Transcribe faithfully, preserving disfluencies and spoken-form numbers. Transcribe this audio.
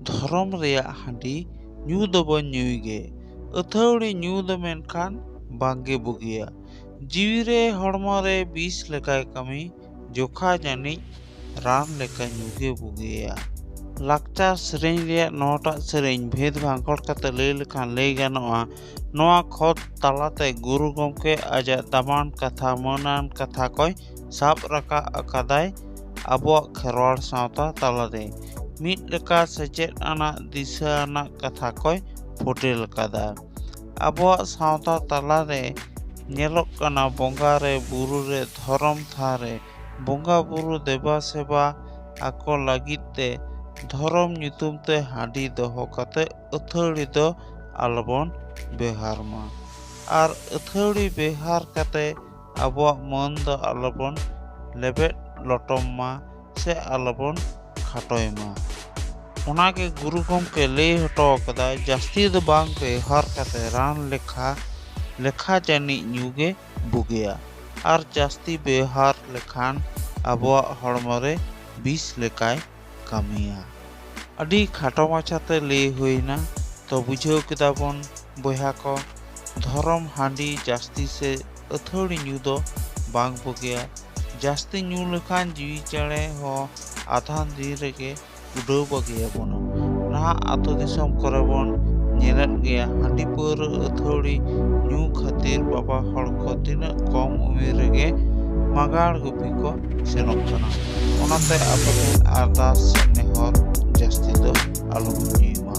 ᱫᱷᱚᱨᱚᱢ ᱨᱮᱭᱟᱜ ᱦᱟᱺᱰᱤ ᱧᱩ ᱫᱚᱵᱚᱱ ᱧᱩᱭ ᱜᱮ᱾ ᱟᱹᱛᱷᱟᱹᱣᱲᱤ ᱧᱩ ᱫᱚ ᱢᱮᱱᱠᱷᱟᱱ ᱵᱟᱝᱜᱮ ᱵᱩᱜᱤᱭᱟ᱾ ᱡᱤᱣᱤ ᱨᱮ, ᱦᱚᱲᱢᱚ ᱨᱮ ᱵᱤᱥ ᱞᱮᱠᱟᱭ ᱠᱟᱹᱢᱤ, ᱡᱚᱠᱷᱟ ᱡᱟᱹᱱᱤᱡ ᱨᱟᱱ ᱞᱮᱠᱟ ᱧᱩ ᱜᱮ ᱵᱩᱜᱤᱭᱟ᱾ ᱞᱟᱠᱪᱟᱨ ᱥᱮᱨᱮᱧ ᱨᱮᱭᱟᱜ ᱱᱚᱣᱟᱴᱟᱜ ᱥᱮᱨᱮᱧ ᱵᱷᱮᱫ ᱵᱷᱟᱸᱠᱚᱲ ᱠᱟᱛᱮ ᱞᱟᱹᱭ ᱞᱮᱠᱷᱟᱱ ᱞᱟᱹᱭ ᱜᱟᱱᱚᱜᱼᱟ, ᱱᱚᱣᱟ ᱠᱷᱚᱛ ᱛᱟᱞᱟᱛᱮ ᱜᱩᱨᱩ ᱜᱚᱢᱠᱮ ᱟᱡᱟᱜ ᱫᱟᱢᱟᱱ ᱠᱟᱛᱷᱟ, ᱢᱟᱹᱱᱟᱱ ᱠᱟᱛᱷᱟ ᱠᱚᱭ ᱥᱟᱵ ᱨᱟᱠᱟᱵ ᱟᱠᱟᱫᱟᱭ ᱟᱵᱚᱣᱟᱜ ᱠᱷᱮᱨᱣᱟᱲ ᱥᱟᱶᱛᱟ ᱛᱟᱞᱟᱨᱮ᱾ ᱢᱤᱫ ᱞᱮᱠᱟ ᱥᱮᱪᱮᱫ ᱟᱱᱟᱜ, ᱫᱤᱥᱟᱹ ᱟᱱᱟᱜ ᱠᱟᱛᱷᱟ ᱠᱚᱭ ᱯᱷᱚᱴᱮᱞ ᱟᱠᱟᱫᱟ᱾ ᱟᱵᱚᱣᱟᱜ ᱥᱟᱶᱛᱟ ᱛᱟᱞᱟᱨᱮ ᱧᱮᱞᱚᱜ ᱠᱟᱱᱟ, ᱵᱚᱸᱜᱟ ᱨᱮ, ᱵᱩᱨᱩ ᱨᱮ, ᱫᱷᱚᱨᱚᱢ ᱛᱷᱟᱱ ᱨᱮ ᱵᱚᱸᱜᱟ ᱵᱩᱨᱩ ᱫᱮᱵᱟ ᱥᱮᱵᱟ ᱟᱠᱚ ᱞᱟᱹᱜᱤᱫ ᱛᱮ ᱫᱷᱚᱨᱚᱢ ᱧᱩᱛᱩᱢ ᱛᱮ ᱦᱟᱺᱰᱤ ᱫᱚᱦᱚ ᱠᱟᱛᱮ ᱟᱹᱛᱷᱟᱹᱲᱤ ᱫᱚ ᱟᱞᱚᱵᱚᱱ ᱵᱮᱣᱦᱟᱨ ᱢᱟ᱾ ᱟᱨ ᱟᱹᱛᱷᱟᱹᱲᱤ ᱵᱮᱣᱦᱟᱨ ᱠᱟᱛᱮ ᱟᱵᱚᱣᱟᱜ ᱢᱟᱹᱱ ᱫᱚ ᱟᱞᱚᱵᱚᱱ ᱞᱮᱵᱮᱫ ᱞᱚᱴᱚᱢ ᱢᱟ ᱥᱮ ᱟᱞᱚᱵᱚᱱ ᱠᱷᱟᱴᱚᱭ ᱢᱟ᱾ ᱚᱱᱟᱜᱮ ᱜᱩᱨᱩ ᱜᱚᱢᱠᱮ ᱞᱟᱹᱭ ᱦᱚᱴᱚ ᱟᱠᱟᱫᱟᱭ, ᱡᱟᱹᱥᱛᱤ ᱫᱚ ᱵᱟᱝ ᱵᱮᱣᱦᱟᱨ ᱠᱟᱛᱮ ᱨᱟᱱ ᱞᱮᱠᱷᱟ, ᱞᱮᱠᱷᱟ ᱡᱟᱹᱱᱤᱡ ᱧᱩ ᱜᱮ ᱵᱩᱜᱤᱭᱟ᱾ ᱟᱨ ᱡᱟᱹᱥᱛᱤ ᱵᱮᱣᱦᱟᱨ ᱞᱮᱠᱷᱟᱱ ᱟᱵᱚᱣᱟᱜ ᱦᱚᱲᱢᱚ ᱨᱮ ᱵᱤᱥ ᱞᱮᱠᱟᱭ ᱠᱟᱹᱢᱤᱭᱟ᱾ ᱟᱹᱰᱤ ᱠᱷᱟᱴᱚ ᱢᱟᱪᱷᱟᱛᱮ ᱞᱟᱹᱭ ᱦᱩᱭᱱᱟ᱾ ᱛᱚ ᱵᱩᱡᱷᱟᱹᱣ ᱠᱮᱫᱟ ᱵᱚᱱ ᱵᱚᱭᱦᱟ ᱠᱚ, ᱫᱷᱚᱨᱚᱢ ᱦᱟᱺᱰᱤ ᱡᱟᱹᱥᱛᱤ ᱥᱮ ᱟᱹᱛᱷᱟᱹᱲᱤ ᱧᱩ ᱫᱚ ᱵᱟᱝ ᱵᱩᱜᱤᱭᱟ᱾ ᱡᱟᱹᱥᱛᱤ ᱧᱩ ᱞᱮᱠᱷᱟᱱ ᱡᱤᱣᱤ ᱪᱮᱬᱮ ᱦᱚᱸ ᱟᱫᱷᱟᱱ ᱫᱤᱱ ᱨᱮᱜᱮ ᱩᱰᱟᱹᱣ ᱵᱟᱹᱜᱤᱭᱟᱵᱚᱱ᱾ ᱱᱟᱦᱟᱜ ᱟᱹᱛᱩ ᱫᱤᱥᱚᱢ ᱠᱚᱨᱮ ᱵᱚᱱ ᱧᱮᱞᱮᱫ ᱜᱮᱭᱟ, ᱦᱟᱺᱰᱤ ᱯᱟᱹᱣᱨᱟᱹ ᱟᱹᱛᱷᱟᱹᱣᱲᱤ ᱧᱩ ᱠᱷᱟᱹᱛᱤᱨ ᱵᱟᱵᱟ ᱦᱚᱲ ᱠᱚ ᱛᱤᱱᱟᱹᱜ ᱠᱚᱢ ᱩᱢᱮᱨ ᱨᱮᱜᱮ ᱢᱟᱜᱟᱲ ᱜᱩᱯᱤ ᱠᱚ ᱥᱮᱱᱚᱜ ᱠᱟᱱᱟ᱾ ᱚᱱᱟᱛᱮ ᱟᱯᱮ ᱴᱷᱮᱱ ᱟᱨᱫᱟᱥ ᱥᱮ ᱱᱮᱦᱚᱨ, ᱡᱟᱹᱥᱛᱤ ᱫᱚ ᱟᱞᱚᱵᱚᱱ ᱧᱩᱭ ᱢᱟ᱾